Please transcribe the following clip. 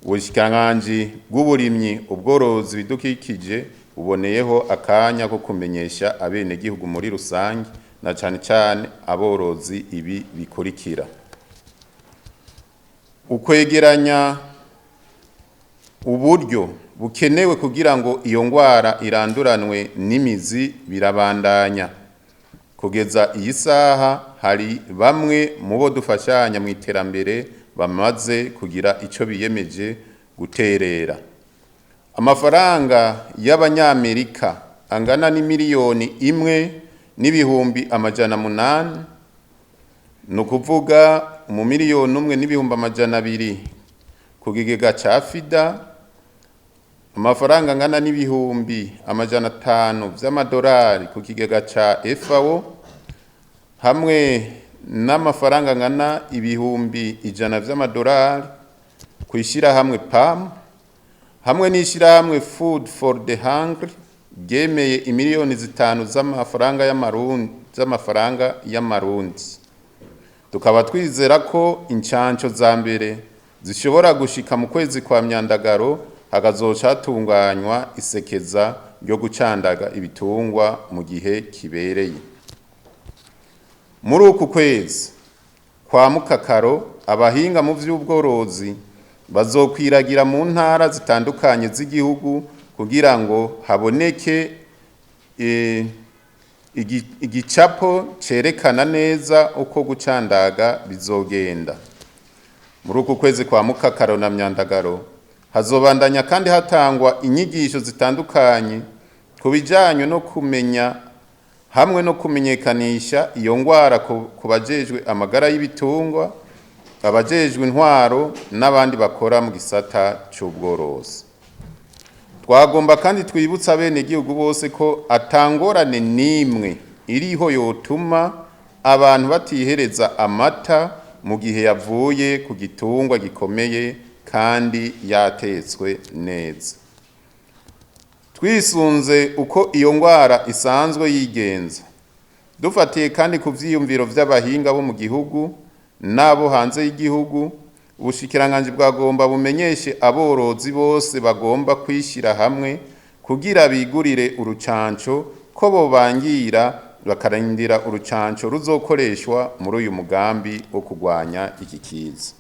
Ubushikiranganji bw'uburimyi, ubworozi, ibidukikije buboneyeho akanya ko kumenyesha abenegihugu muri rusange na cane cane aborozi ibi bikurikira: ukwegeranya uburyo bukenewe kugira ngo iyo ngwara iranduranwe n'imizi birabandanya. Kugeza iyi saha hari bamwe mu bo dufashanya mw'iterambere bamaze kugira ico biyemeje guterera. Amafaranga y'abanyamerika angana n'imiliyoni 1 800 000, ni ukuvuga 1 200 000 ku kigega ca FIDA, amafaranga angana n'500 000 vy'amadolari ku kigega ca FAO, hamwe n'amafaranga angana 100 000 vy'amadolari kw'ishirahamwe PAM, hamwe n'ishirahamwe Food for the Hungry ryemeye imiliyoni 5 z'amafaranga y'amarundi z'amafaranga y'amarundi. Tukaba twizera ko incanco za mbere zishobora gushika mu kwezi kwa Myandagaro, hakazoca hatunganywa isekeza ryo gucandaga ibitungwa mu gihe kibereye. Muri uku kwezi kwa Mukakaro, abahinga mu vy'ubworozi bazokwiragira mu ntara zitandukanye z'igihugu kugira ngo haboneke igicapo cerekana neza uko gucandaga bizogenda. Muri uku kwezi kwa Mukakaro na Myandagaro hazobandanya kandi hatangwa inyigisho zitandukanye ku bijanye no kumenya hamwe no kumenyekanisha iyo ngwara ku bajejwe amagara y'ibitungwa, abajejwe intwaro n'abandi bakora mu gisata c'ubworozi. Twagomba kandi twibutsa abenegihugu bose ko atangorane n'imwe iriho yotuma abantu batihereza amata mu gihe yavuye ku gitungwa gikomeye kandi yatetswe neza. Twisunze uko iyo ngwara isanzwe yigenza, dufatiye kandi ku vyiyumviro vy'abahinga bo mu gihugu n'abo hanze y'igihugu, ubushikiranganji bwagomba bumenyeshe aborozi bose bagomba kwishira hamwe kugira bigurire urucanco ko bobangira bakarindira urucanco ruzokoreshwa muri uyu mugambi wo kurwanya iki kiza.